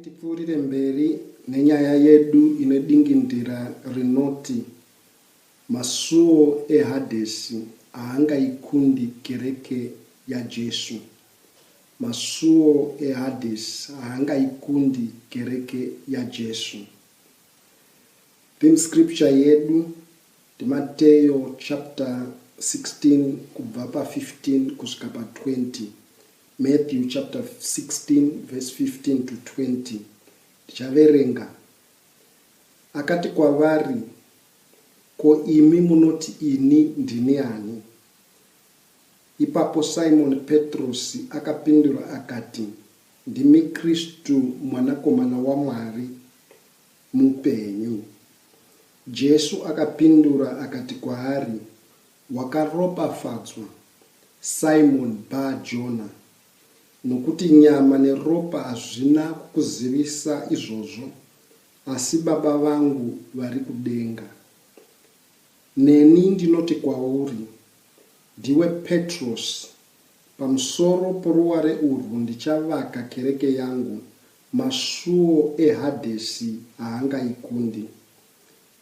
Tipfuurire mberi nenyaya yedu ine dingindira rinoti Masuo eHadhesi haangaikundi kereke yaJesu. Masuo eHadhesi haangaikundi kereke yaJesu. Theme scripture yedu ndiMateyo chapter 16 kubva pa 15 kusvika pa 20. Matthew chapter 16 verse 15 to 20. Ndichaverenga. Akati kwavari, Ko imi munoti ini ndini ani? Ipapo Simoni Petirosi akapindura akati, Ndimi Kristu Mwanakomana waMwari mupenyu. Jesu akapindura akati kwaari, Wakaropafadzwa, Simoni Bar-Jona, nokuti nyama neropa hazvina kukuzivisa izvozvo, asi Baba vangu vari kudenga. Neni ndinoti kwauri, ndiwe Petros, pamusoro poruware urwu ndichavaka kereke yangu, masuo eHadhesi haangaikundi.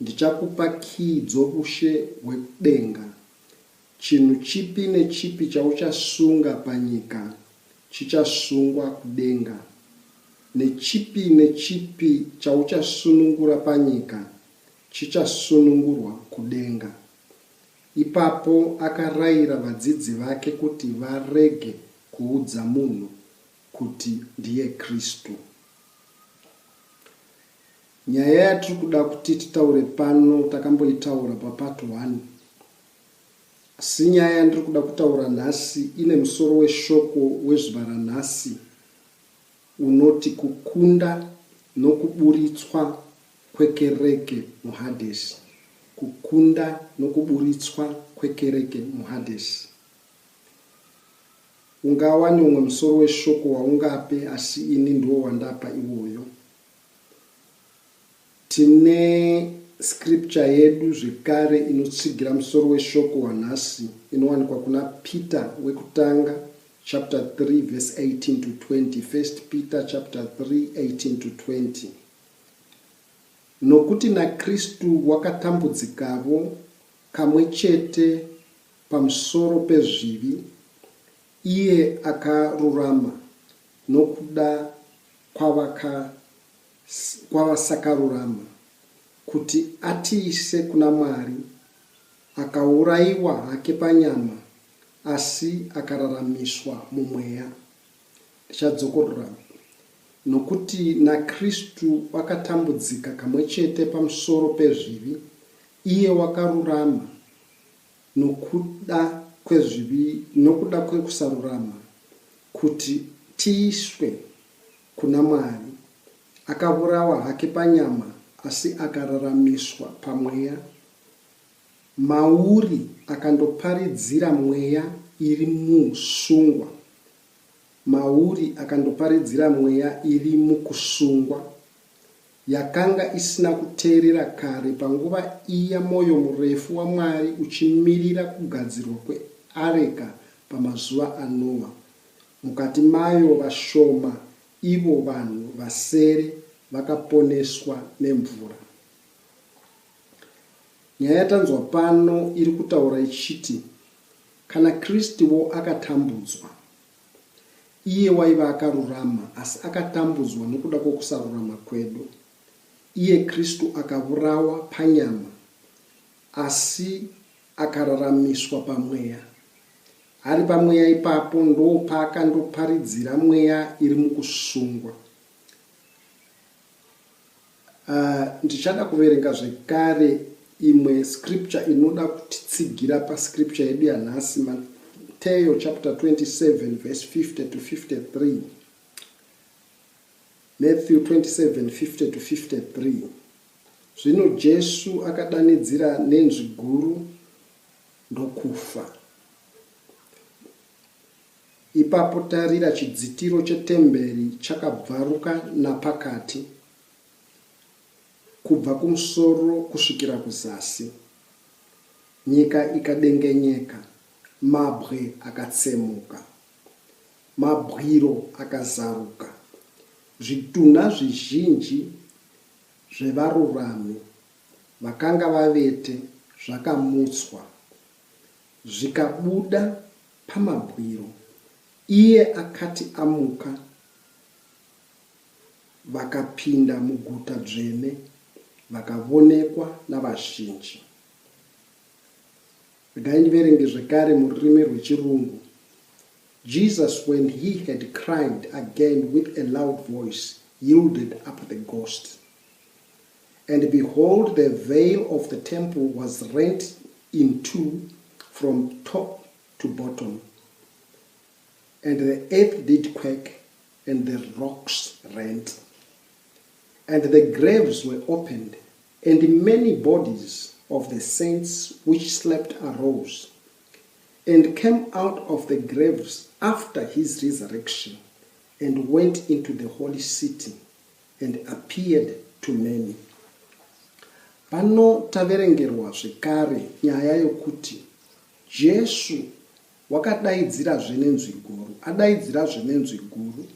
Ndichakupa kiyi dzovushe hwekudenga. Chinhu chipi nechipi chauchasunga panyika chichasungwa kudenga, nechipi nechipi chauchasunungura panyika chichasunungurwa kudenga. Ipapo akarayira vadzidzi vake kuti varege kuudza munhu kuti ndiye Kristu. Nyaya yatiri kuda kuti titaure pano takamboitaura papart 1. Asi nyaya yandiri kuda kutaura nhasi ine musoro weshoko wezuva ranhasi unoti kukunda nokuburitswa kwekereke muHadhesi. Kukunda nokuburitswa kwekereke muHadhesi. Ungawane umwe musoro weshoko waungape asi ini ndiwo wandapa iwoyo. Tine scripture yedu zvekare inotsigira musoro weshoko wanhasi inowanikwa kuna Peter wekutanga chapter 3 verse 18 to 20, 1 Peter chapter 3 18 to 20. Nokuti naKristu wakatambudzikavo kamwe chete pamusoro pezvivi, iye akarurama nokuda kwavasakarurama, kuti atiise kuna Mwari, akaurayiwa hake panyama, asi akararamiswa mumweya. Ndichadzokorora, nokuti naKristu wakatambudzika kamwe chete pamusoro pezvivi, iye wakarurama nokuda kwezvivi, nokuda kwekusarurama, kuti tiiswe kuna Mwari, akavurawa hake panyama asi akararamiswa pamweya, mauri akandoparidzira mweya iri muusungwa, mauri akandoparidzira mweya iri mukusungwa, yakanga isina kuteerera kare panguva iya mwoyo murefu waMwari uchimirira kugadzirwa kweareka pamazuva aNoa. Mukati mayo vashoma, ivo vanhu vasere, vakaponeswa nemvura. Nyaya yatanzwa pano iri kutaura ichiti kana Kristuwo akatambudzwa, iye waiva akarurama asi akatambudzwa nokuda kwokusarurama kwedu, iye Kristu akavurawa panyama asi akararamiswa pamweya. Ari pamweya ipapo ndopaakandoparidzira mweya iri mukusungwa. Uh, ndichada kuverenga zvekare imwe scripture inoda kutitsigira pascripture yedu yanhasi, Mateo chapter 27 verse 50 to 53. Matthew 27 50 to 53. Zvino Jesu akadanidzira nenzwi guru ndokufa. Ipapo tarira chidzitiro chetemberi chakabvaruka napakati, kubva kumusoro kusvikira kuzasi. Nyika ikadengenyeka, mabwe akatsemuka, mabwiro akazaruka. Zvitunha zvizhinji zvevarurami vakanga vavete zvakamutswa, zvikabuda pamabwiro, iye akati amuka, vakapinda muguta dzvene, vakavonekwa navazhinji. Regai ndiverenge zvekare mururimi rweChirungu. Jesus, when he had cried again with a loud voice, yielded up the ghost. And behold, the veil of the temple was rent in two from top to bottom. And the earth did quake, and the rocks rent. And the graves were opened, and many bodies of the saints which slept arose, and came out of the graves after his resurrection, and went into the holy city, and appeared to many. Pano taverengerwa zvekare nyaya yokuti Jesu wakadaidzirazve nenzwi guru, adaidzirazve nenzwi guru,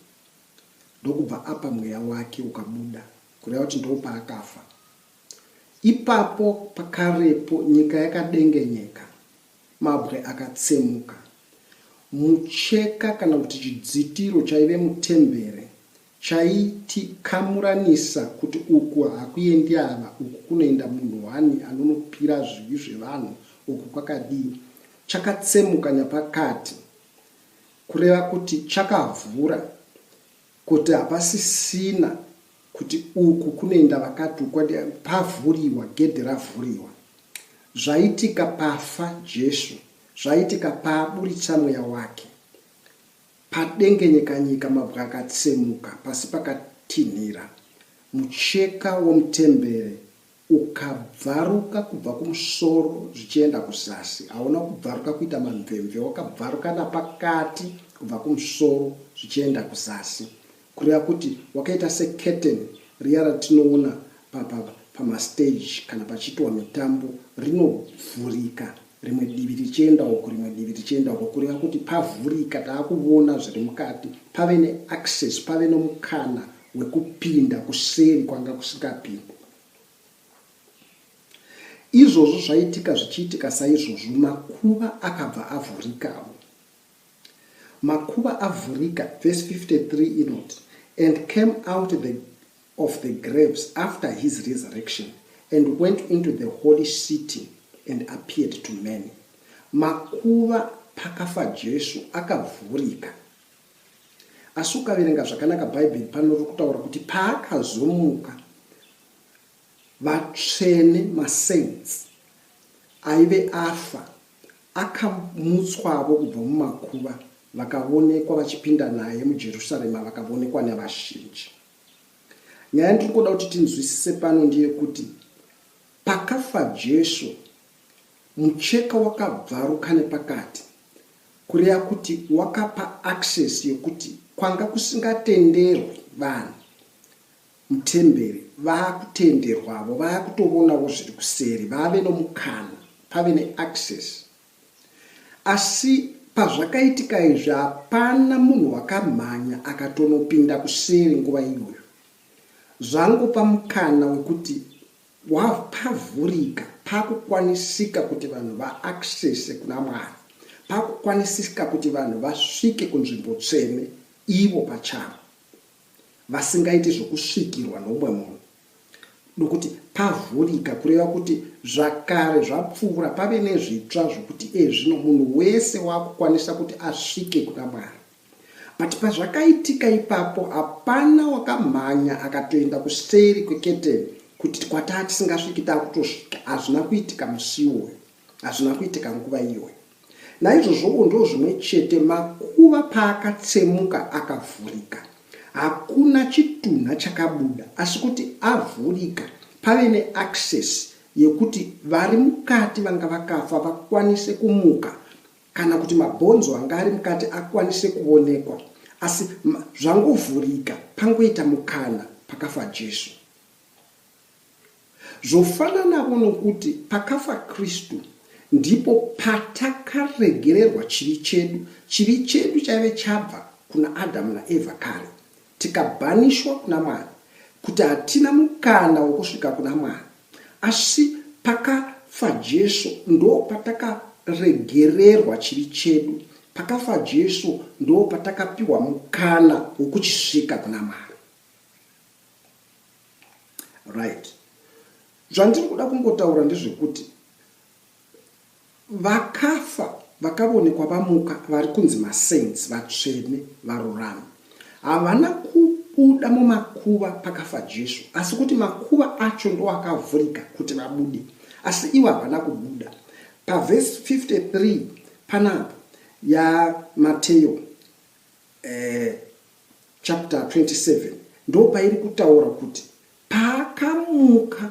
ndokubva apa mweya wake ukabuda, kureva kuti ndopaakafa. Ipapo pakarepo nyika yakadengenyeka, mabwe akatsemuka. Mucheka kana kuti chidzitiro chaive mutembere chaitikamuranisa kuti uku hakuendi ava, uku kunoenda munhu hwani anonopira zvivi zvevanhu, uku kwakadii, chakatsemuka nyapakati, kureva kuti chakavhura kuti hapasisina kuti uku kunoenda vakati uku pavhuriwa, gedhe ravhuriwa. Zvaitika pafa Jesu, zvaitika paaburitsa mweya wake. Padengenyeka nyika, mabwe akatsemuka, pasi pakatinhira, mucheka womutembere ukabvaruka kubva kumusoro zvichienda kuzasi. Hauna kubvaruka kuita mamvemve, wakabvaruka napakati kubva kumusoro zvichienda kuzasi. Kureva kuti wakaita securtain riya ratinoona pamastage kana pachiitwa mitambo rinovhurika rimwe divi richienda uku rimwe divi richienda uku kureva kuti pavhurika taakuvona zviri mukati pave neaccess pave nomukana wekupinda kuseri kwanga kusingapindwi. Izvozvo zvaitika zvichiitika saizvozvo makuva akabva avhurikawo. Makuva avhurika, verse 53 inoti, And came out the, of the graves after his resurrection and went into the holy city and appeared to many. Makuva pakafa Jesu akavhurika. Asi ukaverenga zvakanaka Bhaibheri pano riri kutaura kuti paakazomuka vatsvene masaints aive afa akamutswavo kubva mumakuva vakavonekwa vachipinda naye muJerusarema vakavonekwa nevazhinji. Nyaya yandiri kuda kuti tinzwisise pano ndeyekuti pakafa Jesu mucheka wakabvaruka nepakati kureva kuti wakapa access yekuti kwanga kusingatenderwi vanhu mutemberi vakutenderwavo vakutovonavo zviri kuseri vave nomukana pave neaccess asi pazvakaitika izvi hapana munhu wakamhanya akatonopinda kuseri nguva iyoyo zvangopa mukana wekuti Pavhurika, pakukwanisika kuti vanhu vaaccesse kuna Mwari, pakukwanisika kuti vanhu vasvike kunzvimbo tsvene ivo pachavo, vasingaiti zvokusvikirwa noumwe munhu. Nokuti pavhurika, kureva kuti zvakare zvapfuura, pave nezvitsva zvokuti ezvino munhu wese wakukwanisa kuti asvike kuna Mwari. But pazvakaitika ipapo hapana wakamhanya akatoenda kuseri kweketeni kuti kwataa tisingasviki takutosvika. Hazvina kuitika musi iwoyo. Hazvina kuitika nguva iyoyo. Naizvozvowo ndozvimwe chete makuva paakatsemuka akavhurika. Hakuna chitunha chakabuda asi kuti avhurika pave neaccess yekuti vari mukati vanga vakafa vakwanise kumuka kana kuti mabhonzo anga ari mukati akwanise kuvonekwa asi zvangovhurika pangoita mukana pakafa Jesu. Zvofananavo nokuti pakafa Kristu ndipo patakaregererwa chivi chedu. Chivi chedu chaive chabva kuna Adamu naEvha kare. Tikabhanishwa kuna Mwari, kuti hatina mukana wokusvika kuna Mwari. Asi pakafa Jesu ndopatakaregererwa chivi chedu. Pakafa Jesu ndopatakapiwa mukana wokuchisvika kuna Mwari. Right. Zvandiri kuda kungotaura ndezvekuti Vakafa vakavonekwa vamuka vari kunzi masaints, vatsvene, varurami. Havana kubuda mumakuva pakafa Jesu, asi kuti makuva acho ndoakavhurika kuti vabude, asi ivo havana kubuda. Pavhesi 53 panapa yaMateo eh, chapter 27 ndopairi kutaura kuti Paakamuka,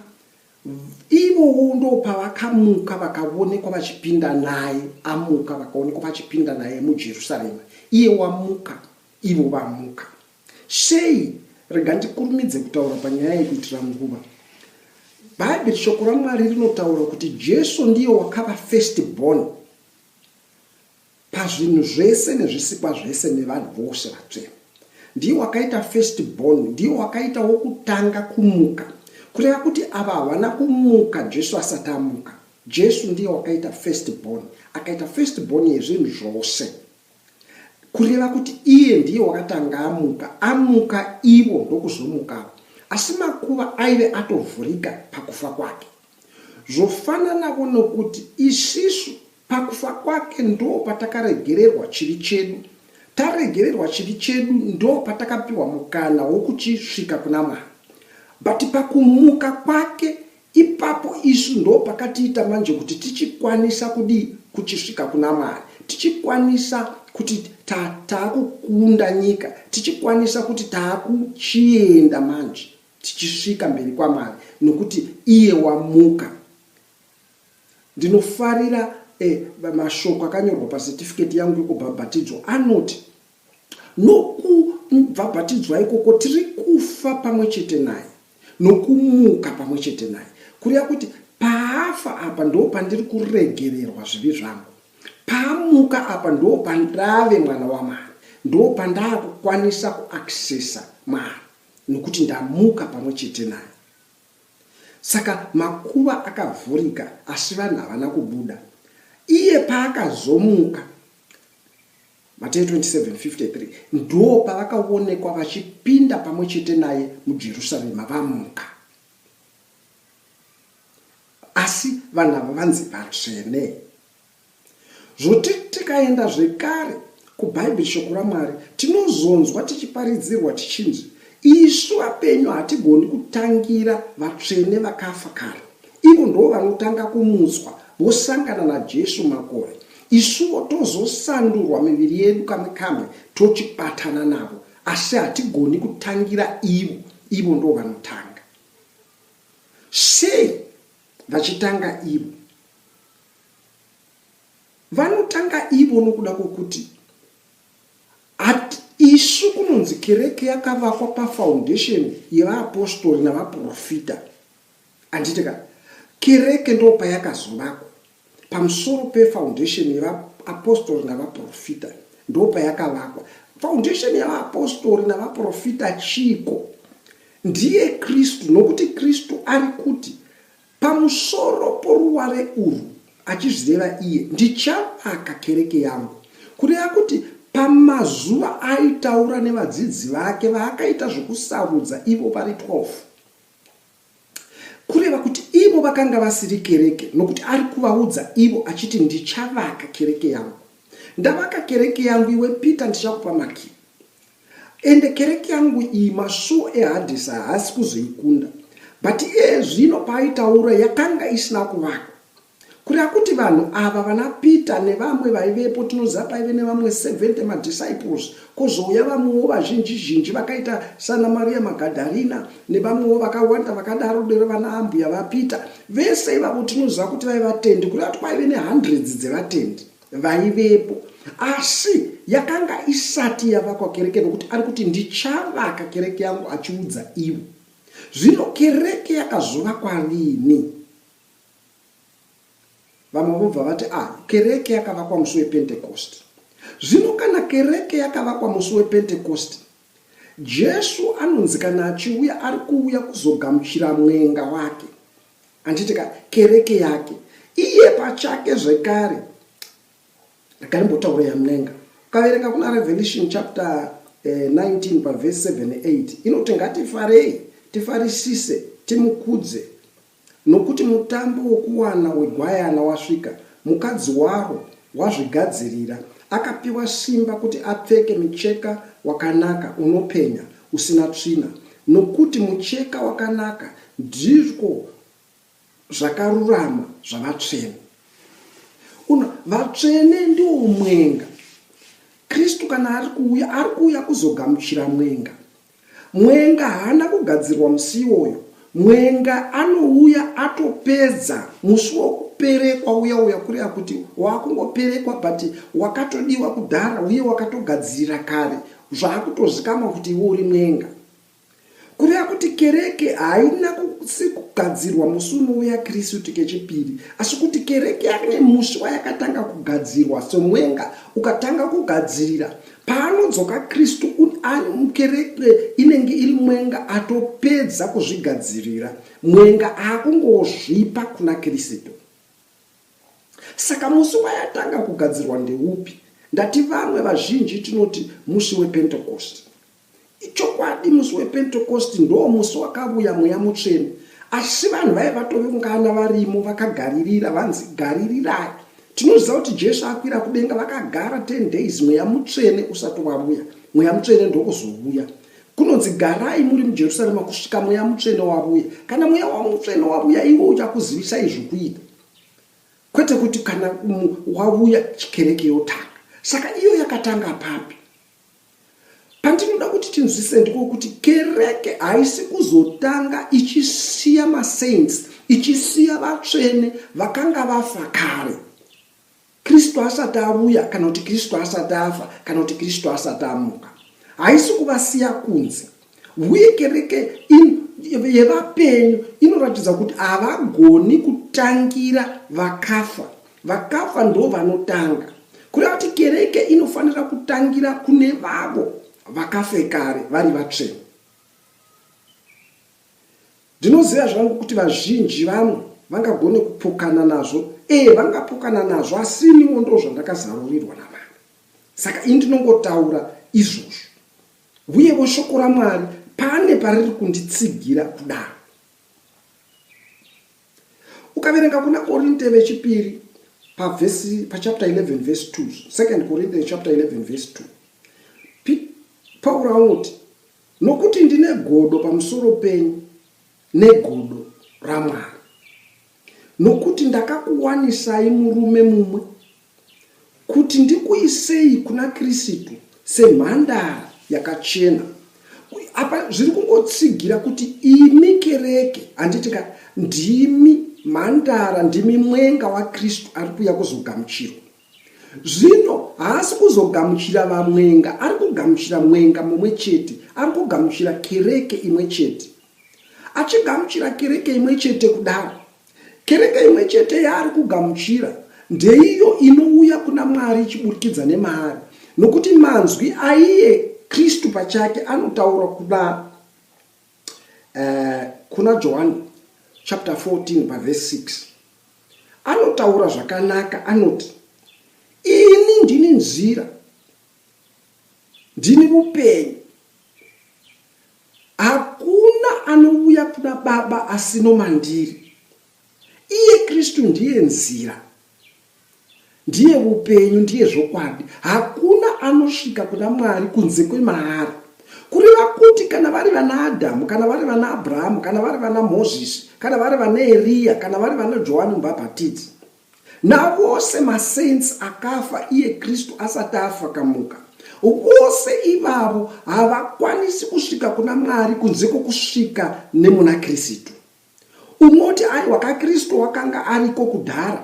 ivowo ndopavakamuka vakavonekwa vachipinda naye, amuka vakaonekwa vachipinda naye muJerusarema. Iye wamuka, ivo vamuka. Sei? Rega ndikurumidze kutaura panyaya iyi kuitira nguva. Bhaibheri, Shoko raMwari rinotaura kuti Jesu ndiye wakava first born Pazvinhu zvese nezvisikwa zvese nevanhu vose vatsvene. Ndiye wakaita first born, ndiye wakaita wokutanga kumuka. Kureva kuti ava havana kumuka Jesu asati amuka. Jesu ndiye wakaita first born, akaita first born yezvinhu zvose. Kureva kuti iye ndiye wakatanga amuka, amuka ivo ndokuzomukawo. Asi makuva aive atovhurika pakufa kwake. Zvofananavo nokuti isisu Pakufa kwake ndoo patakaregererwa chivi chedu. Taregererwa chivi chedu ndoo patakapiwa mukana wokuchisvika kuna Mwari. But pakumuka kwake ipapo isu ndoo pakatiita manje kuti tichikwanisa kudii kuchisvika kuna Mwari. Tichikwanisa kuti taakukunda nyika. Tichikwanisa kuti taakuchienda manje tichisvika mberi kwaMwari nokuti iye wamuka. Ndinofarira eh, mashoko akanyorwa pasetifiketi yangu yokubhabhatidzwa anoti, Nokubhabhatidzwa ikoko tiri kufa pamwe chete naye nokumuka pamwe chete naye. Kureva kuti paafa apa ndo pandiri kuregererwa zvivi zvangu. Paamuka apa ndo pandave mwana waMwari, ndo pandaakukwanisa kuaccessa Mwari nokuti ndamuka pamwe chete naye. Saka makuva akavhurika asi vanhu havana kubuda. Iye paakazomuka, Mateo 27:53, ndoo pavakaonekwa vachipinda pamwe chete naye muJerusarema vamuka. Asi vanhu ava vanzi vatsvene. Zvoti tikaenda zvekare kuBhaibheri Shoko raMwari tinozonzwa tichiparidzirwa tichinzi isu vapenyu hatigoni kutangira vatsvene vakafa kare. Ivo ndoo vanotanga kumutswa vosangana naJesu makore. Isuwo tozosandurwa miviri yedu kamwe kamwe tochibatana navo. Asi hatigoni kutangira ivo, ivo ndoo vanotanga. Sei vachitanga ivo? Vanotanga ivo nokuda kwokuti at isu kunonzi kereke yakavakwa pafoundation yevaapostori navaprofita. Handiti ka? Kereke ndopayakazovakwa pamusoro pefoundation yevaapostori navaprofita ndopayakavakwa. Foundation yevaapostori navaprofita chiiko? Ndiye Kristu, nokuti Kristu ari kuti Pamusoro poruware urwu, achizvireva iye, ndichavaka kereke yangu. Kureva kuti pamazuva aaitaura nevadzidzi vake vaakaita zvokusarudza ivo vari 12. Kureva kuti ivo vakanga vasiri kereke nokuti ari kuvaudza ivo achiti ndichavaka kereke yangu. Ndavaka kereke yangu iwe Peter ndichakupa makiyi. Ende kereke yangu iyi masuo eHadhesi haasi kuzoikunda. But iye zvino paaitaura yakanga isina kuvakwa. Kureva kuti vanhu ava vana Peter nevamwe vaivepo tinoziva paive nevamwe 70 madisciples kozouya vamwewo vazhinji zhinji vakaita sana Maria Magadharina nevamwewo vakawanda vakadaro dero vana ambuya vaPeter vese ivavo tinoziva kuti vaiva vatendi kureva kuti kwaive nehundreds dzevatendi. Vaivepo. Asi yakanga isati yavakwa kereke nokuti ari kuti ndichavaka kereke yangu achiudza ivo. Zvino kereke yakazovakwa rini? Vamwe vobva vati ah, kereke yakavakwa musi wePentekosti. Zvino kana kereke yakavakwa musi wePentekosti, Jesu anonzi kana achiuya ari kuuya kuzogamuchira mwenga wake, handiti ka, kereke yake. Iye pachake zvekare, regai ndimbotaura yamwenga. Ukaverenga kuna Revelation chapter 19 pavhesi 7 8 inoti ngatifarei, tifarisise, timukudze, Nokuti mutambo wokuwana wegwayana wasvika, mukadzi waro wazvigadzirira, akapiwa simba kuti apfeke mucheka wakanaka, unopenya, usina tsvina, nokuti mucheka wakanaka ndizvo zvakarurama zvavatsvene. Una, vatsvene ndiwo mwenga. Kristu kana ari kuuya, ari kuuya kuzogamuchira mwenga. Mwenga haana kugadzirwa musi iwoyo. Mwenga anouya atopedza musi wokuperekwa uya uya kureva kuti wakungoperekwa but wakatodiwa kudhara uye wakatogadzirira kare zvakutozikamwa kuti iwe uri mwenga. Kureva kuti kereke haina kusi kugadzirwa musi unouya Kirisitu kechipiri asi kuti kereke yane musi wayakatanga kugadzirwa semwenga ukatanga kugadzirira Paanodzoka Kristu kereke inenge iri mwenga atopedza kuzvigadzirira. Mwenga akungozvipa kuna Kristu. Saka musi wayatanga kugadzirwa ndeupi? Ndati vamwe vazhinji tinoti musi wePentekosti. Ichokwadi musi wePentekosti ndoo musi wakavuya Mweya Mutsvene. Asi vanhu vaiva vatoungana varimo vakagaririra vanzi garirirai. Tinoziva kuti Jesu akwira kudenga vakagara 10 days Mweya Mutsvene usati wavuya. Mweya Mutsvene ndokuzovuya. Kunonzi garai muri muJerusarema kusvika Mweya Mutsvene wavuya. Kana Mweya waMutsvene wavuya iwo uchakuzivisai zvokuita. Kwete kuti kana wavuya kereke yotanga. Saka iyo yakatanga papi? Pandinoda kuti tinzwise ndiko kuti kereke haisi kuzotanga ichisiya masaints, ichisiya vatsvene vakanga vafa kare. Kristu asati avuya kana kuti Kristu asati afa kana kuti Kristu asati amuka. Haisi kuvasiya kunze. Uye kereke yevapenyu inoratidza kuti havagoni kutangira vakafa. Vakafa ndo vanotanga. Kureva kuti kereke inofanira kutangira kune vavo vakafe kare vari vatsvene. Ndinoziva zvangu kuti vazhinji vamwe vangagone kupokana nazvo. Ee, vangapokana nazvo, asi iniwo ndo zvandakazarurirwa naMwari. Saka ini ndinongotaura izvozvo. Uyevo shoko raMwari pane pariri kunditsigira kudaro. Ukaverenga kuna Korinte vechipiri pavhesi pachapter 11 verse 2, 2 Corinthians chapter 11 verse 2, Pauro anoti, Nokuti ndine godo pamusoro penyu negodo raMwari, nokuti ndakakuwanisai murume mumwe Kuti ndikuisei kuna Kirisitu semhandara yakachena. Apa zviri kungotsigira kuti imi kereke, handiti ka, ndimi mhandara, ndimi mwenga waKristu ari kuuya kuzogamuchirwa. Zvino haasi kuzogamuchira vamwenga, ari kugamuchira mwenga mumwe chete, ari kugamuchira kereke imwe chete. Achigamuchira kereke imwe chete kudaro, Kereke imwe chete yaari kugamuchira ndeiyo inouya kuna Mwari ichiburikidza nemaari, nokuti manzwi aiye Kristu pachake anotaura kuna kuna Johani chapter 14 pavhesi 6 anotaura zvakanaka anoti, Ini ndini nzira, ndini upenyu, Hakuna anouya kuna Baba asi nomandiri. Iye Kristu ndiye nzira, ndiye upenyu, ndiye zvokwadi. Hakuna anosvika kuna Mwari kunze kwemaari. Kureva kuti kana vari vana Adhamu, kana vari vana Abrahamu, kana vari vana Mozisi, kana vari vana Eriya, kana vari vana Johani Mubhabhatidzi, Navose masaints akafa iye Kristu asati afa kamuka, vose ivavo havakwanisi kusvika kuna Mwari kunze kwokusvika nemuna Kirisitu. Unoti aiwa ka Kristu wakanga ariko kudhara,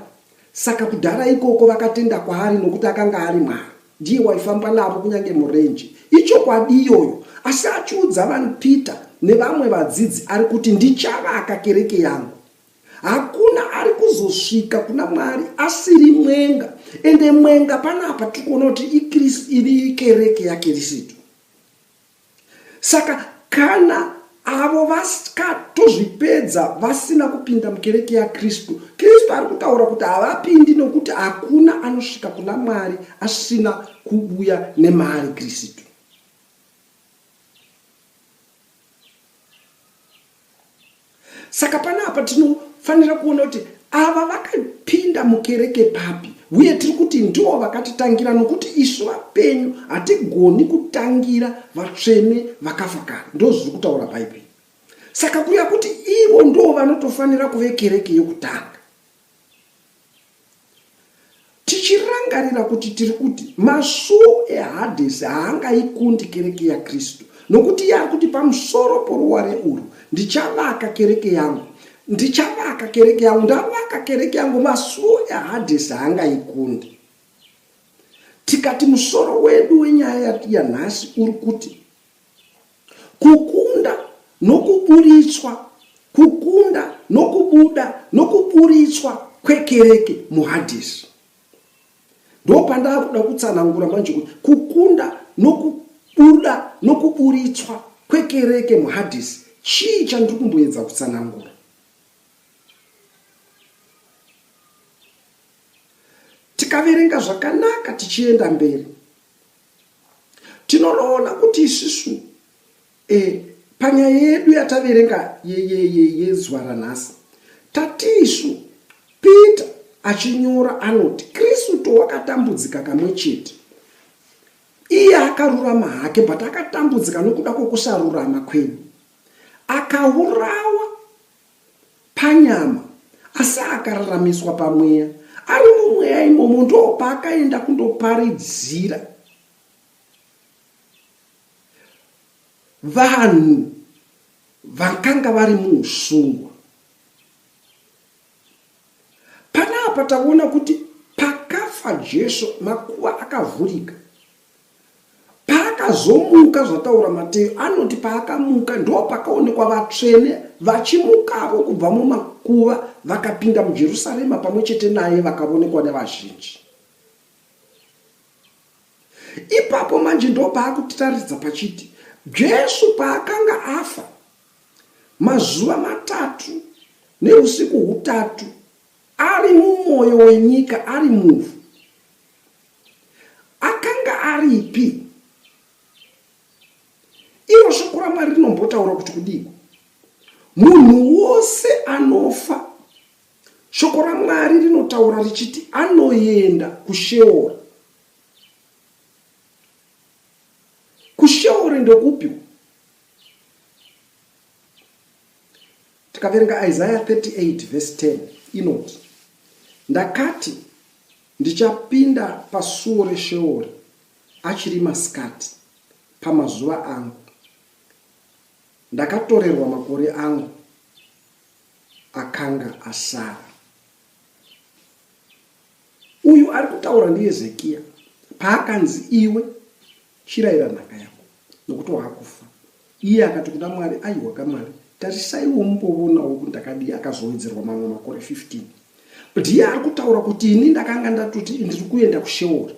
saka kudhara ikoko vakatenda kwaari nokuti akanga ari Mwari, ndiye waifamba navo kunyange murenje. Ichokwadi iyoyo, asi achiudza vanhu Peter nevamwe vadzidzi ari kuti ndichavaka kereke yangu. Hakuna ari kuzosvika kuna Mwari asiri mwenga. Ende mwenga panapa tiri kuona kuti iri ikereke yaKirisitu. Saka kana avo vakatozvipedza vasina kupinda mukereke yaKristu, Kristu ari kutaura kuti havapindi nokuti hakuna anosvika kuna Mwari asina kuuya nemaari Kristu. Saka panapa tinofanira kuona kuti ava vakapinda mukereke papi uye tiri kuti ndivo vakatitangira nokuti isu vapenyu hatigoni kutangira vatsvene vakafa kare. Ndozviri kutaura Bhaibheri. Saka kureva kuti ivo ndo vanotofanira kuve kereke yokutanga. Tichirangarira kuti tiri kuti masuo eHadhesi haangaikundi kereke yaKristu, nokuti iye ari kuti pamusoro poruware urwu ndichavaka kereke yangu, ndichavaka kereke yangu, ndavaka kereke yangu, masuo eHadhesi haangaikundi. Tikati musoro wedu wenyaya yanhasi uri kuti Kukunda nokuburitswa, kukunda nokubuda nokuburitswa kwekereke muHadhesi. Ndopandaakuda kutsanangura manje kuti kukunda nokubuda nokuburitswa kwekereke muHadhesi chii chandiri kumboedza kutsanangura. Tikaverenga zvakanaka tichienda mberi Tinonoona kuti isusu e, panyaya yedu yataverenga yezuva ranhasi tati isu Peter achinyora anoti Kristu wakatambudzika kamwe chete iye akarurama hake but akatambudzika nokuda kwokusarurama kwedu akaurawa panyama asi akararamiswa pamweya. Ari mumweya imomo ndopaakaenda kundoparidzira vanhu vakanga vari muusungwa. Panapa taona kuti pakafa Jesu makuva akavhurika. Paakazomuka zvataura Mateo anoti paakamuka ndopakaonekwa vatsvene vachimukavo kubva mumakuva vakapinda muJerusarema pamwe chete naye vakavonekwa nevazhinji. Ipapo manje ndopaakutitaridza pachiti Jesu paakanga afa mazuva matatu neusiku hutatu ari mumwoyo wenyika ari muvhu Akanga aripi? Iro shoko raMwari rinombotaura kuti kudiiko? Munhu wose anofa, shoko raMwari rinotaura richiti anoenda kuSheori. KuSheori ndokupi? Tikaverenga Isaiah 38 verse 10 inoti, Ndakati Ndichapinda pasuo reSheori achiri masikati, pamazuva angu. Ndakatorerwa makore angu akanga asara. Uyu ari kutaura ndiHezekiya paakanzi, Iwe chirayira nhaka yako, nokuti waakufa. Iye akati kuna Mwari, Aiwa ka Mwari, tarisaiwo mumbovonawo kuti ndakadii. Akazowedzerwa mamwe makore 15. But iye ari kutaura kuti ini ndakanga ndatoti ndiri kuenda kuSheori.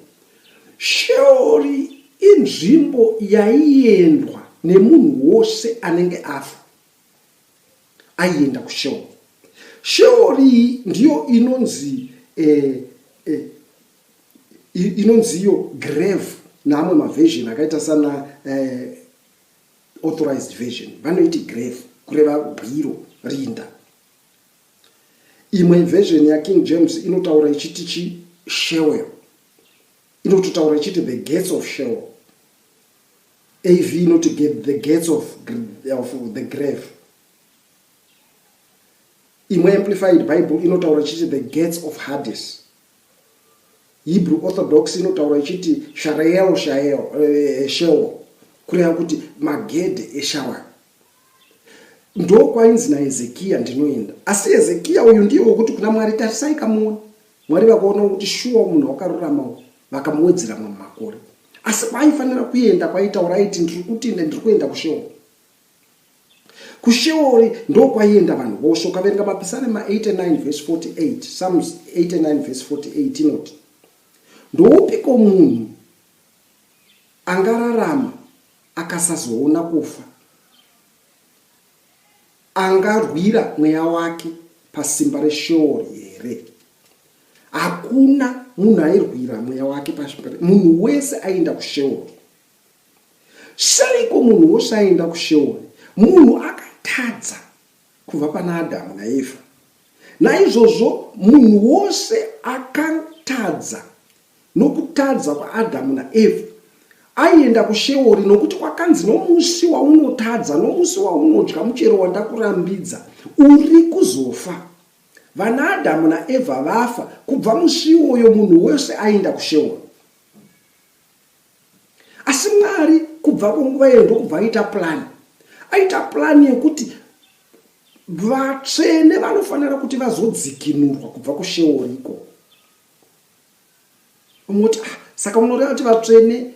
Sheori inzvimbo yaiendwa nemunhu wose anenge afa. Aienda kuSheori. Sheori iyi ndiyo inonzi eh, eh, inonzi iyo grave naamwe maversion akaita sana eh, authorized version vanoiti grave kureva bwiro rinda. Imwe version yaKing James inotaura ichiti chi Sheol. Inototaura ichiti the gates of Sheol. AV inoti the gates of, of the grave. Imwe Amplified Bible inotaura ichiti the gates of Hades. Hebrew Orthodox inotaura ichiti Shareel Shael, eh, Sheol, kureva kuti magedhe eshawa. Ndokwainzi naHezekiya ndinoenda. Asi Hezekiya uyu ndiye wekuti kuna Mwari tarisai kamuone. Mwari vakaona kuti shuwa munhu wakarurama uyu vakamuwedzera mamwe makore. Asi kwaaifanira kuenda kwaitaura aiti ndiri kuti ndiri kuenda kuSheol. KuSheori ndokwaienda vanhu vose. Ukaverenga Mapisarema 89 vhesi 48, Psalms 89 vhesi 48 inoti, Ndoupiko munhu angararama akasazoona kufa angarwira mweya wake pasimba resheori here? Hakuna munhu airwira mweya wake pasimba. Munhu wese aienda kusheori. Seiko munhu wose aienda kusheori? Munhu akatadza kubva pana Adhamu naEvha. Naizvozvo munhu wose akatadza nokutadza kwaAdhamu naEvha aienda kuSheori nokuti kwakanzi nomusi waunotadza, nomusi waunodya muchero wandakurambidza, uri kuzofa. Vana Adhamu naEvha vafa, kubva musi iwoyo munhu wese aienda kuSheori. Asi Mwari kubva kunguva iyoyo ndokubva aita plan. Aita plan yekuti vatsvene vanofanira kuti vazodzikinurwa kubva kuSheori ikoko. Umoti ah, saka unoreva kuti vatsvene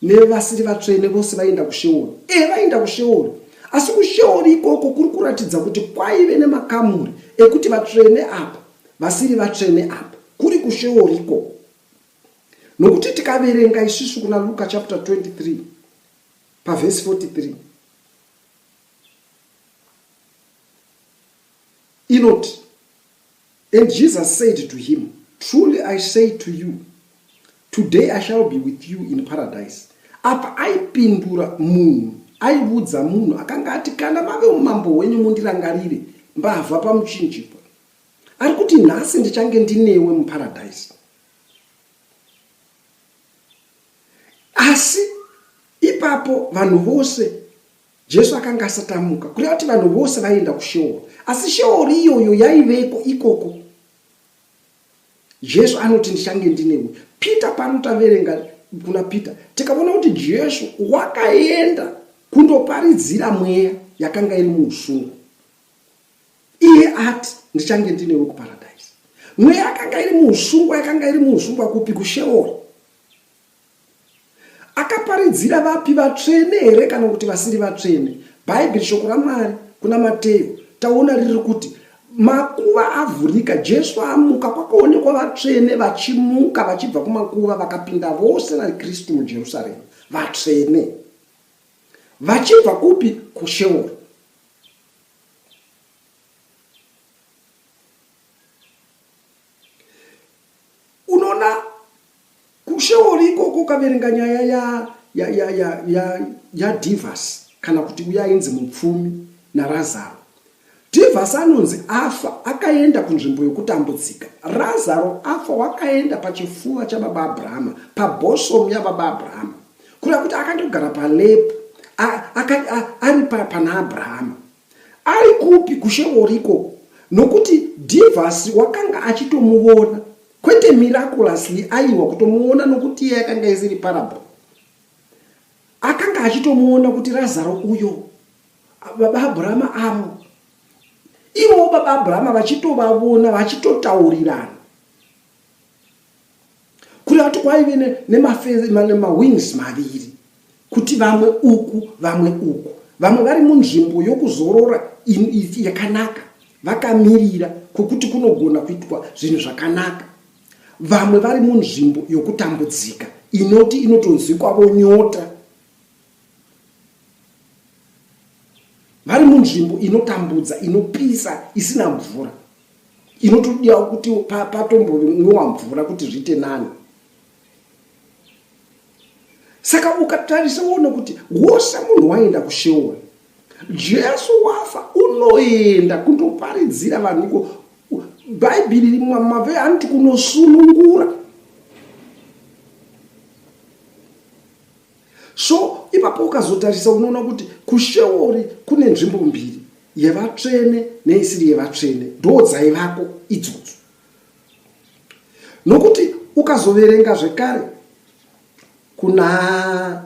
nevasiri vatsvene vose vaienda kuSheori? E, vaienda kuSheori. Asi kuSheori ikoko kuri kuratidza kuti kwaive nemakamuri ekuti vatsvene apa, vasiri vatsvene apa. Kuri kuSheori ikoko. Nokuti tikaverenga isusu kuna Luka chapter 23 pavhesi 43 inoti, And Jesus said to him, Truly I say to you, today I shall be with you in paradise. Apa aipindura munhu, aiudza munhu akanga ati kana mave umambo hwenyu mundirangarire, mbavha pamuchinjikwa. Ari kuti nhasi ndichange ndinewe muparadise. Asi ipapo vanhu vose Jesu akanga asati amuka, kureva kuti vanhu vose vaienda kuSheori. Asi Sheori iyoyo yaiveko ikoko. Jesu anoti ndichange ndinewe. Peter pano taverenga kuna Peter tikaona kuti Jesu wakaenda kundoparidzira mweya yakanga iri muusungwa. Iye ati ndichange ndinewe kuparadise. Mweya yakanga iri muusungwa yakanga iri muusungwa kupi? KuSheori. Akaparidzira vapi vatsvene here kana kuti vasiri vatsvene? Bhaibheri shoko raMwari kuna Mateo taona riri kuti makuva avhurika, Jesu amuka, kwakaonekwa vatsvene vachimuka vachibva kumakuva vakapinda vose naKristu muJerusarema. Vatsvene. Vachibva kupi? KuSheori. Unoona kuSheori ikoko ukaverenga nyaya ya ya ya ya ya ya Divas kana kuti uya ainzi mupfumi naRazaro. Divas anonzi afa akaenda kunzvimbo yokutambudzika. Razaro afa wakaenda pachifuva chababa Abrahama, pabosom yababa Abrahama. Kureva kuti akandogara palepu ari pana Abrahama. Ari kupi kuSheori ikoko? Nokuti Dhivhasi wakanga achitomuvona, kwete miraculously, aiwa, kutomuona nokuti iye yakanga isiri parable. Akanga achitomuona kuti Razaro uyo, baba Abrahama avo, ivowo baba Abrahama vachitovavona, vachitotaurirana. Kureva kuti kwaive nemawings maviri, kuti vamwe uku, vamwe uku, vamwe vari munzvimbo yokuzorora yakanaka, vakamirira kwokuti kunogona kuitwa zvinhu zvakanaka, vamwe vari munzvimbo yokutambudzika inoti inotonzikwavo nyota, vari munzvimbo inotambudza, inopisa, isina mvura. Inotodiwa kuti patombonwiwa mvura kuti zviite nani. Saka ukatarisa uone kuti wose munhu waenda kuSheori, Jesu wafa unoenda kundoparidzira vanhu iko. Bhaibheri mave anoti kunosunungura. So ipapo ukazotarisa unoona kuti kuSheori kune nzvimbo mbiri, yevatsvene neisiri yevatsvene, ndo dzaivako idzodzo. Nokuti ukazoverenga zvekare kuna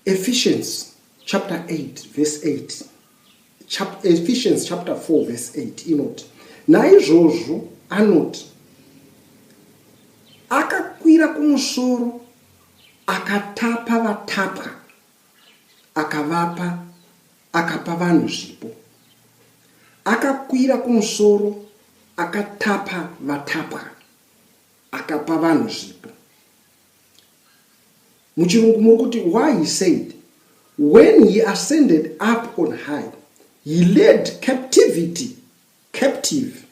Ephesians chapter 8 verse 8, Ephesians chapter 4 verse 8 inoti, naizvozvo anoti akakwira kumusoro akatapa vatapwa akavapa akapa vanhu zvipo. Akakwira kumusoro akatapa vatapwa akapa vanhu zvipo. Muchirungu muri kuti why he said when he ascended up on high he led captivity captive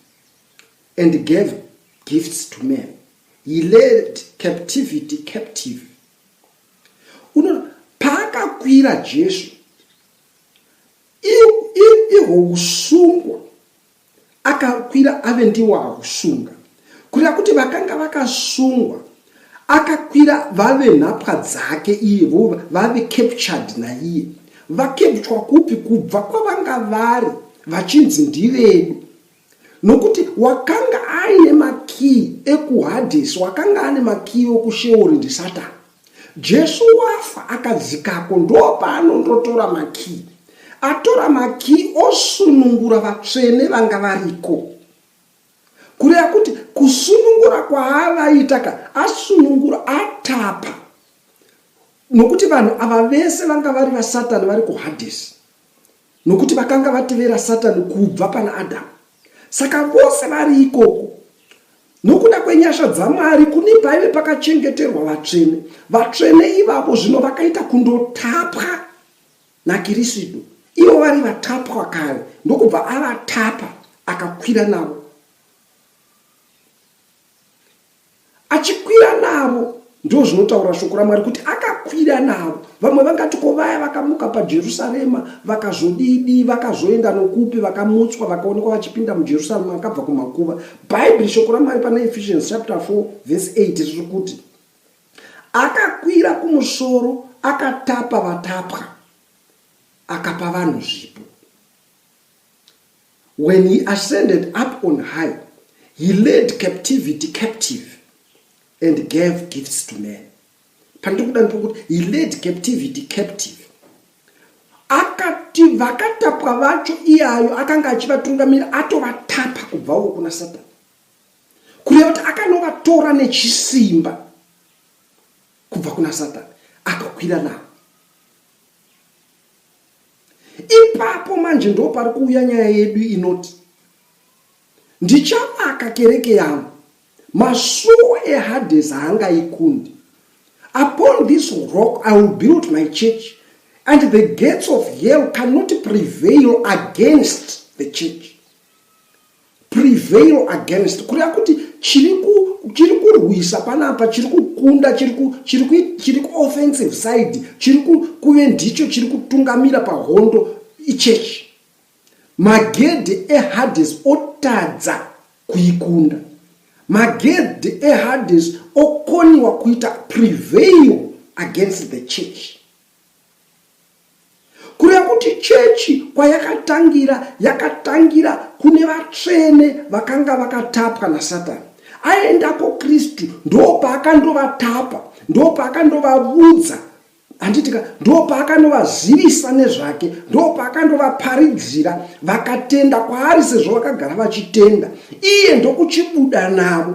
and gave gifts to men. He led captivity captive. Unoona paakakwira Jesu ihwo usungwa akakwira ave ndiwo akusunga kureva kuti vakanga vakasungwa akakwira vave nhapwa dzake iye vo vave captured naiye vakepchwa kupi kubva kwavanga vari vachinzi ndivedu nokuti wakanga aine makii ekuhadhesi wakanga ane makii okusheori ndisatani Jesu wafa akadzikako ndopaanondotora makii. Atora makii osunungura vatsvene vanga variko. Kureva kuti kusunungura kwaavaita ka asunungura atapa. Nokuti vanhu ava vese vanga vari vasatani vari kuHadhesi. Nokuti vakanga vatevera Satani kubva pana Adhamu. Saka vose vari ikoko. Nokuda kwenyasha dzaMwari kune paive pakachengeterwa vatsvene. Vatsvene ivavo zvino vakaita kundotapwa naKirisitu. Ivo vari vatapwa kare ndokubva avatapa akakwira navo. Achikwira navo, ndozvinotaura shoko raMwari kuti akakwira navo. Vamwe vangati ko vaya vakamuka paJerusarema vakazodidi, vakazoenda nokupi, vakamutswa, vakaonekwa vachipinda muJerusarema vakabva kumakuva. Bhaibheri shoko raMwari pana Ephesians chapter 4 verse 8 riri kuti akakwira kumusoro akatapa vatapwa akapa vanhu zvipo. When he ascended up on high, he led captivity captive and gave gifts to men. Pandiri kuda ndipo kuti he led captivity captive. Akati vakatapwa vacho iyayo akanga achivatungamira atovatapa kubvawo kuna Satani. Kureva kuti akanovatora nechisimba kubva kuna Satani akakwira navo. Ipapo manje ndopari kuuya nyaya yedu inoti ndichavaka kereke yangu, masuo eHades haangaikundi. Upon this rock I will build my church and the gates of hell cannot prevail against the church. Prevail against kureva kuti chiri kurwisa panapa chiri kukunda chiri kuoffensive side chiri kuve ndicho chiri kutungamira pahondo ichechi magedhe ehades otadza kuikunda magedhe ehades okoniwa kuita prevail against the church Kureva kuti chechi kwayakatangira, yakatangira kune vatsvene vakanga vakatapwa naSatani. Aendako Kristu ndopaakandovatapa, ndopaakandovavudza, handitika, ndopaakanovazivisa nezvake, ndopaakandovaparidzira, vakatenda kwaari sezvo vakagara vachitenda. Iye ndokuchibuda navo.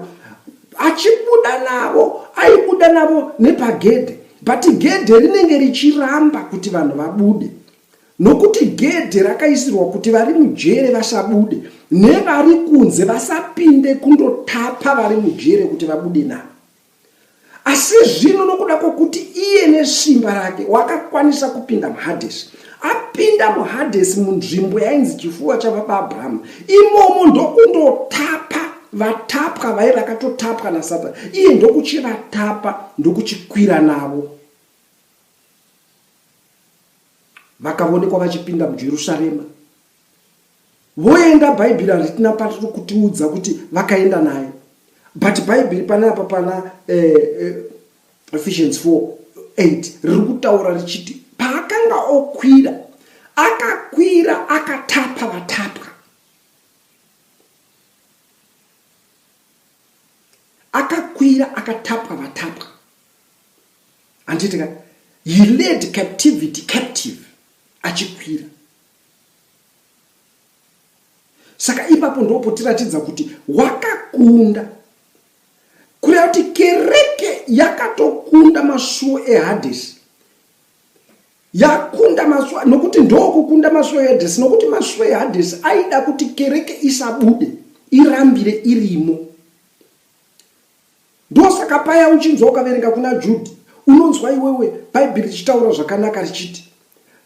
Achibuda navo, aibuda navo nepagedhe. But gedhe rinenge richiramba kuti vanhu vabude nokuti gedhe rakaisirwa kuti vari mujere vasabude nevari kunze vasapinde kundotapa vari mujere kuti vabude navo. Asi zvino nokuda kwokuti iye nesimba rake wakakwanisa kupinda muHadhesi, apinda muHadhesi munzvimbo yainzi chifuva chababa Abrahamu, imomo ndokundotapa vatapwa vaye vakatotapwa naSatani, iye ndokuchivatapa ndokuchikwira navo. Vakavonekwa vachipinda muJerusarema voenda. Bhaibheri haritina patiri kutiudza kuti vakaenda naye, but Bhaibheri panapa pana eh, eh, Ephesians 4 8 riri kutaura richiti paakanga okwira akakwira akatapa vatapwa akakwira akatapwa vatapwa handiti ka he led captivity captive achikwira saka ipapo ndopotiratidza kuti wakakunda kureva kuti kereke yakatokunda masuo ehadhesi yakunda masuo nokuti ndokukunda masuo ehadhesi nokuti masuo ehadhesi aida kuti kereke isabude irambire irimo ndosaka paya uchinzwa ukaverenga kuna judhi Unonzwa iwewe Bhaibheri richitaura zvakanaka richiti,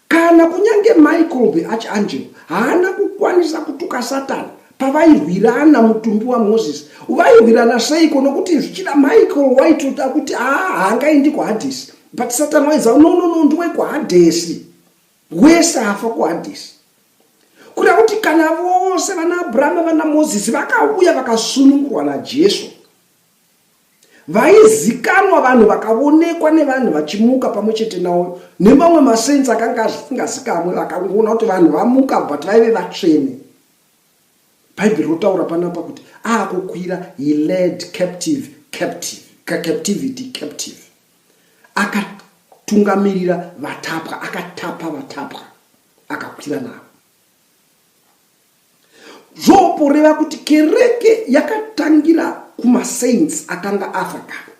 Kana kunyange Michael the archangel haana kukwanisa kutuka Satani pavairwirana mutumbi waMoses. Vairwirana seiko? Nokuti zvichida Michael waitoda kuti haa haangaendi kuHadhesi, but Satani waiziva no no no ndiwe kuHadhesi. Wese afa kuHadhesi. Kureva kuti kana vose vana Abrahama vana Mozisi vakauya vakasunungurwa naJesu, Vaizikanwa vanhu vakavonekwa nevanhu vachimuka pamwe chete navo nemamwe masaints akanga asingazikamwe vakangoona kuti vanhu vamuka but vaive vatsvene. Bhaibheri rotaura panapa kuti akukwira he led captive captive captivity captive akatungamirira vatapwa akatapa vatapwa akakwira navo. Zvoporeva kuti kereke yakatangira kumasaints akanga afa kare.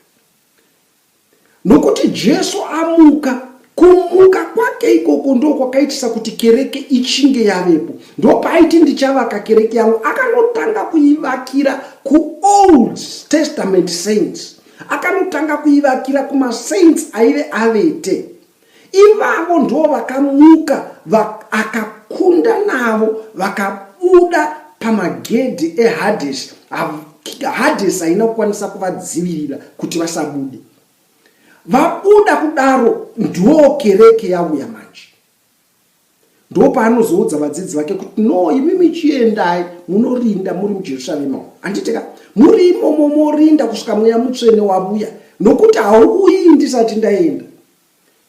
Nokuti Jesu amuka, kumuka kwake ikoko ndo kwakaitisa kuti kereke ichinge yavepo. Ndopaaiti ndichavaka kereke yangu, akanotanga kuivakira kuOld Testament saints. Akanotanga kuivakira kumasaints aive avete. Ivavo ndivo vakamuka akakunda navo vakabuda pamagedhi eHadhesi. Hadhesi haina kukwanisa kuvadzivirira kuti vasabude. Vabuda kudaro ndoo kereke yauya manje. Ndopaanozoudza vadzidzi vake kuti no imimi chiendai munorinda muri muJerusarema umu. Handiti ka? Muri imomo morinda kusvika mweya mutsvene wavuya nokuti hauuyi ndisati ndaenda.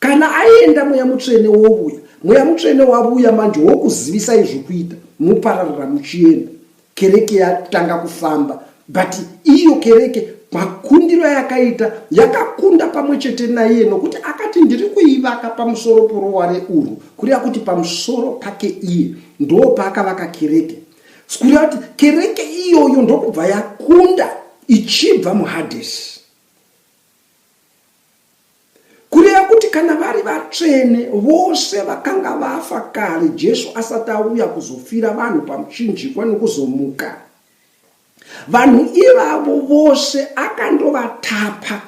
Kana aenda mweya mutsvene wovuya, mweya mutsvene wavuya manje wokuzivisai zvokuita, mopararira muchienda. Kereke yatanga kufamba but iyo kereke makundiro ayakaita yakakunda pamwe chete naiye nokuti akati ndiri kuivaka pamusoro poroware urwu kureva kuti pamusoro pake iye ndo paakavaka kereke kureva kuti kereke iyoyo ndokubva yakunda ichibva muhadhesi Kureva kuti kana vari vatsvene vose vakanga vafa kare Jesu asati auya kuzofira vanhu pamuchinjikwa nokuzomuka, vanhu ivavo vose akandovatapa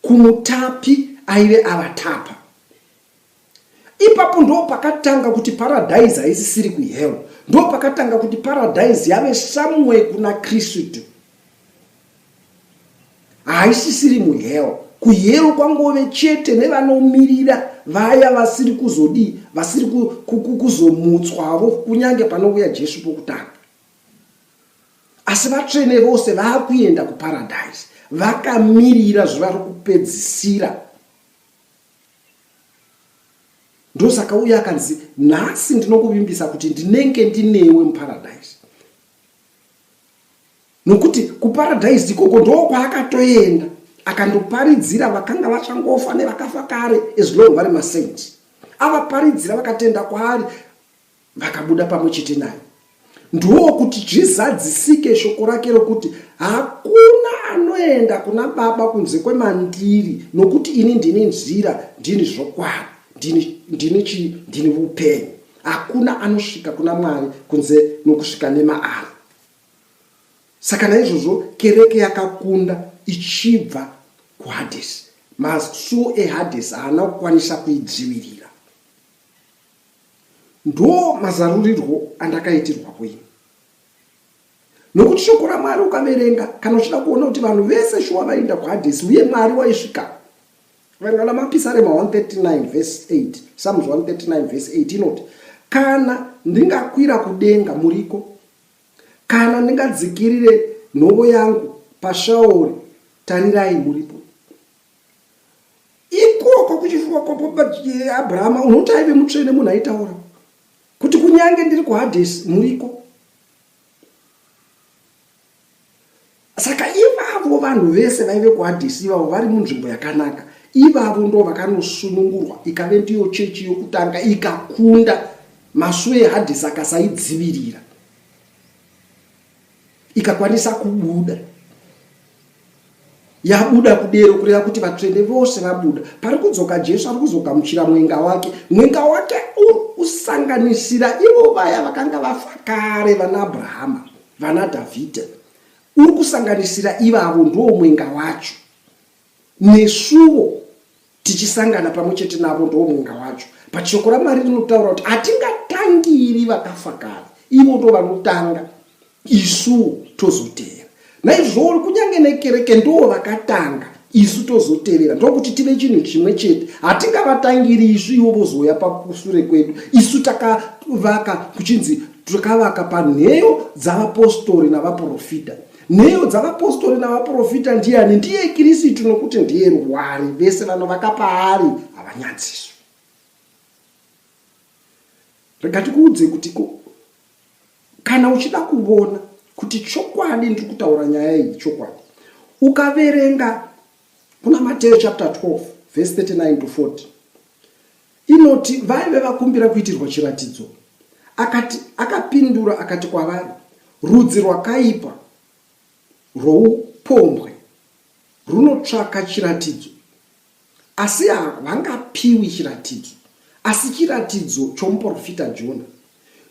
kumutapi aive avatapa. Ipapo ndopakatanga kuti paradise haisisiri kuhell, ndopakatanga kuti paradise yave somewhere kuna Kristu. Haisisiri muhell. Kuhell kwangove chete nevanomirira vaya vasiri kuzodii, vasiri kuzomutswavo kunyange panouya Jesu pokutanga. Asi vatsvene vose vakuenda kuparadise vakamirira zuva rokupedzisira. Ndosaka uye akanzi nhasi ndinokuvimbisa kuti ndinenge ndinewe muparadise. Nokuti kuparadhaisi ikoko ndokwaakatoenda akandoparidzira vakanga vachangofa nevakafa kare as long vari masaints. Avaparidzira vakatenda kwaari vakabuda pamwe chete naye. Ndokuti zvizadzisike shoko rake rokuti hakuna anoenda kuna Baba kunze kwemandiri nokuti ini ndini nzira, ndini zvokwadi, ndini, ndini chii, ndini vupenyu. Hakuna anosvika kuna Mwari kunze nokusvika nemaari. Saka naizvozvo kereke yakakunda ichibva kuHadhesi. Masuo eHadhesi haana kukwanisa kuidzivirira. Ndo mazarurirwo andakaitirwavo ini. Nokuti shoko raMwari ukaverenga, kana uchida kuona kuti vanhu vese shuwa vaienda kuHadhesi uye Mwari waisvika. Verenga namaPisarema 139 vhesi 8, Psalms 139 vhesi 8 inoti, Kana ndingakwira kudenga muriko, Kana ndingadzikirire nhovo yangu paShaori, tarirai muripo. Ikoko kuchifuva kwaAbrahama unoti aive mutsvene munhu aitaura kuti kunyange ndiri kuHadhesi muriko. Saka ivavo vanhu vese vaive kuHadhesi ivavo vari munzvimbo yakanaka, ivavo ndo vakanosunungurwa ikave ndiyo chechi yokutanga ikakunda masuo eHadhesi akasaidzivirira ikakwanisa kubuda yabuda kudero kureva kuti vatsvene vose vabuda pari kudzoka jesu ari kuzogamuchira mwenga wake mwenga wake uri kusanganisira ivo vaya vakanga vafa kare vana abrahama vana dhavhidha uri kusanganisira ivavo ndo mwenga wacho nesuwo. Tichisangana pamwe chete navo ndo mwenga wacho. But shoko raMwari rinotaura kuti hatingatangiri vakafa kare. Ivo ndo vanotanga, isu tozoteera. Naizvozvo kunyange nekereke ndo vakatanga, isu tozotevera. Ndokuti tive chinhu chimwe chete. Hatingavatangiri isu, ivo vozouya pakusure kwedu. Isu takavaka, kuchinzi takavaka panheyo dzavapostori navaporofita. Nheyo dzavapostori navaporofita ndiani? Ndiye Kirisitu, nokuti ndiye rwari. Vese vanovaka paari havanyadziswi. Rega tikuudze kuti ko kana uchida kuvona kuti chokwadi ndiri kutaura nyaya iyi chokwadi, ukaverenga kuna Mateo chapter 12 verse 39 to 40 inoti vaive vakumbira kuitirwa chiratidzo, akati, akapindura akati kwavari, Rudzi rwakaipa rwoupombwe runotsvaka chiratidzo, asi havangapiwi chiratidzo, asi chiratidzo chomuporofita Jona.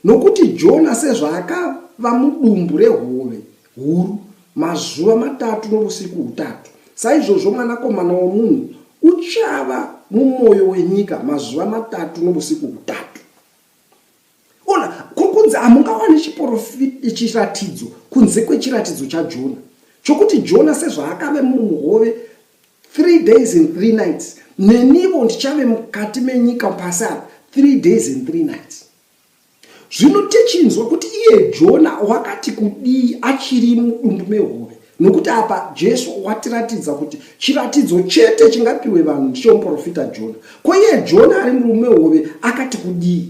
Nokuti Jona sezvaakava mudumbu rehove huru mazuva matatu novusiku hutatu, saizvozvo Mwanakomana womunhu uchava mumwoyo wenyika mazuva matatu novusiku hutatu. Ona, kuri kunzi hamungawani chiratidzo kunze kwechiratidzo chaJona, chokuti Jona sezvaakave mumuhove 3 days and 3 nights, nenivo ndichave mukati menyika pasi apa 3 days and 3 nights. Zvino tichinzwa kuti iye Jona wakati kudii achiri mudumbu mehove, nokuti apa Jesu watiratidza kuti chiratidzo chete chingapiwe vanhu ndichomuprofita Jona. Ko iye Jona ari mudumbu mehove akati kudii?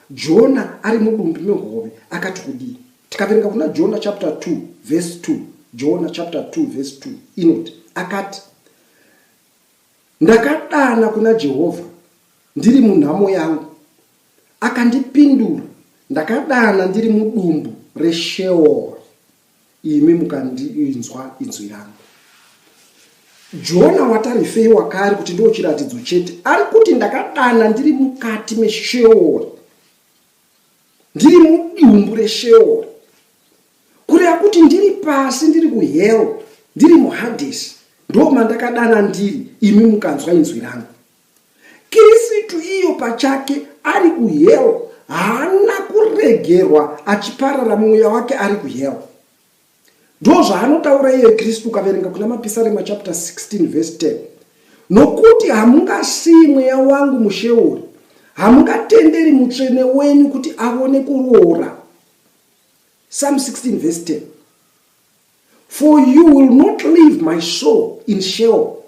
Jona ari mudumbu mehove akati kudii? Tikaverenga kuna Jona chapter 2 verse 2, Jona chapter 2 verse 2 inoti akati, Ndakadana kuna Jehovha ndiri munhamo yangu, akandipindura, ndakadana ndiri mudumbu reSheori, imi mukandinzwa inzwi rangu. Jona watarifei wakari kuti ndo chiratidzo chete, ari kuti ndakadana ndiri mukati meSheori, ndiri mudumbu reSheori, kureva kuti ndiri pasi, ndiri kuhell, ndiri muHadhesi, ndo mandakadana ndiri, imi mukanzwa inzwi rangu. Kirisitu iyo pachake ari kuhell, haana kuregerwa achiparara, mweya wake ari kuhell. Ndozvaanotaura iye Kristu ukaverenga kuna Mapisarema chapter 16 verse 10. Nokuti hamungasii mweya wangu muSheori, hamungatenderi mutsvene wenyu kuti avone kuroora. Psalm 16 verse 10. For you will not leave my soul in Sheol.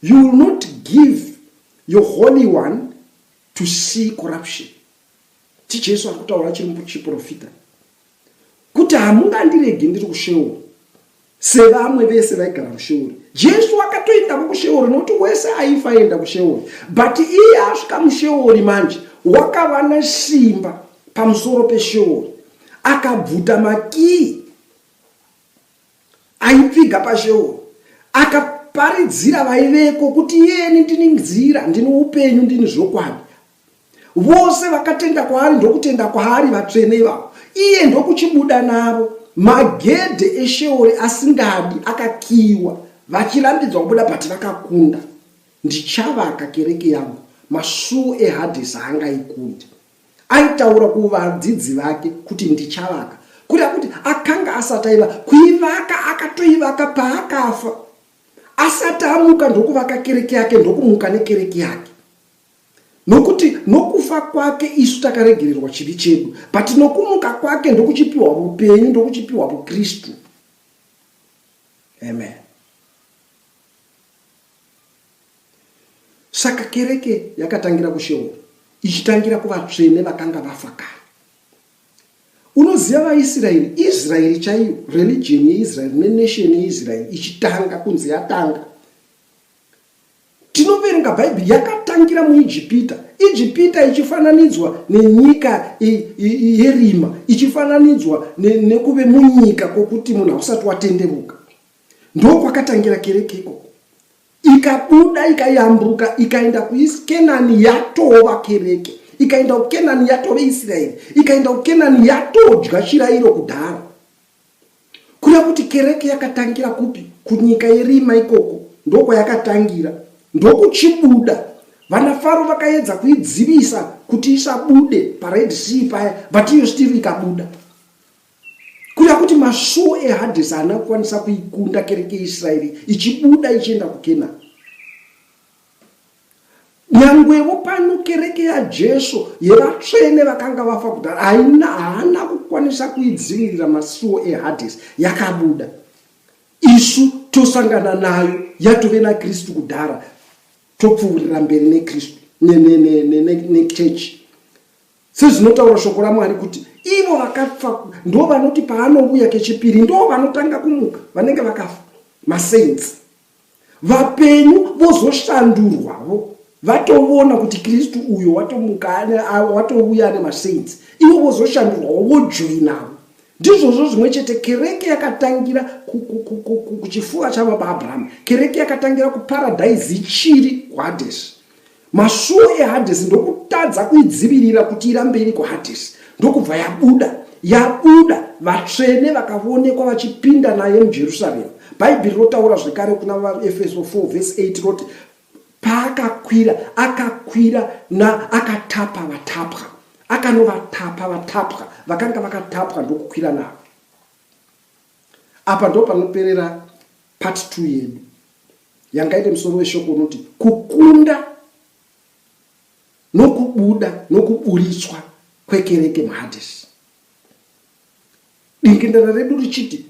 You will not give your Holy One to see corruption. TiJesu ari kutaura achiri muchiprofita kuti hamungandiregi ndiri kuSheori sevamwe vese vaigara muSheori. Jesu akatoendavo kuSheori nokuti wese aifa aienda kuSheori, but iye asvika muSheori manje wakava nesimba pamusoro peSheori, akabvuta makii aipfiga paSheori, akaparidzira vaiveko kuti iyeni ndini nzira, ndini upenyu, ndini zvokwadi. Vose vakatenda kwaari ndokutenda kwaari vatsvene ivavo, iye ndokuchibuda navo, magedhe eSheori asingadi akakiyiwa, vachirambidzwa kubuda, but vakakunda. Ndichavaka kereke yangu, masuo eHadhesi haangaikundi. Aitaura kuvadzidzi vake kuti ndichavaka, kureva kuti akanga asati aiva kuivaka, akatoivaka paakafa asati amuka, ndokuvaka kereke yake, ndokumuka nekereke yake. Nokuti nokufa kwake isu takaregererwa chivi chedu, but nokumuka kwake ndokuchipiwa vupenyu, ndokuchipiwa vuKristu. Amen. Saka kereke yakatangira kuSheori, ichitangira kuvatsvene vakanga vafa kare. Unoziva vaIsraeri, Israeri chaiyo, religion yeIsraeri nenation yeIsraeri ichitanga kunzi yatanga. Tinoverenga Bhaibheri yakatangira muIjipita, Ijipita ichifananidzwa nenyika yerima, ichifananidzwa nekuve munyika kwokuti munhu hausati watendevuka. Ndokwakatangira kereke ikoko. Ikabuda ikayambuka ikaenda kuKenani yatova kereke, ikaenda kuKenani yatove Israeri, ikaenda kuKenani yatodya chirayiro kudhara. Kureva kuti kereke yakatangira kupi? Kunyika yerima ikoko ndokwayakatangira, ndokuchibuda. Vana Faro vakaedza kuidzivisa kuti isabude paRed Sea paya, but iyo still ikabuda. Kureva kuti masuo eHades haana kukwanisa kuikunda kereke yeIsraeri ichibuda ichienda kuKenani. Nyangwevo pano kereke yaJesu yevatsvene vakanga vafa kudhara haina haana kukwanisa kuidzivirira masuo eHades yakabuda. Isu tosangana nayo yatove naKristu kudhara topfuurira mberi neKristu nechechi sezvinotaura shoko raMwari kuti ivo vakafa ndo vanoti paanouya kechipiri ndo vanotanga kumuka vanenge vakafa masaints Vapenyu vozoshandurwavo vatovona kuti Kristu uyo watomuka watouya ane masaints ivo vozoshandurwawo vojoinavo. Ndizvozvo zvimwe chete kereke yakatangira kuchifuva chababa Abraham. Kereke yakatangira kuparadhaisi ichiri kuHadhesi. Masuo eHadhesi ndokutadza kuidzivirira kuti irambe iri kuHadhesi, ndokubva yabuda. Yabuda, vatsvene vakavonekwa vachipinda naye muJerusarema. Bhaibheri rotaura zvekare kuna vaEfeso 4 vhesi 8 roti, Paakakwira, akakwira na akatapa vatapwa. Akanovatapa vatapwa vakanga vakatapwa ndokukwira navo. Apa ndopanoperera part 2 yedu. Yanga ine musoro weshoko unoti kukunda nokubuda nokuburitswa kwekereke muHadhesi. Dingindira redu richiti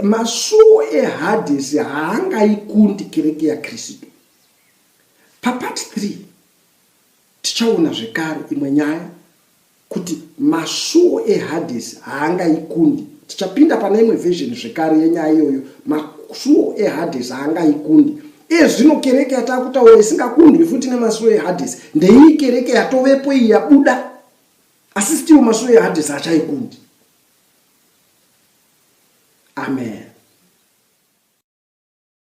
masuo eHadhesi haangaikundi kereke yaKristu. Papart 3 tichaona zvekare imwe nyaya kuti masuo eHadhesi haangaikundi. Tichapinda pane imwe version zvekare yenyaya iyoyo, masuo eHadhesi haangaikundi. Iye zvino kereke yatakutaura isingakundwi futi nemasuo eHadhesi ndeiyi kereke yatovepo iyi yabuda, asi still masuo eHadhesi haachaikundi. Amen.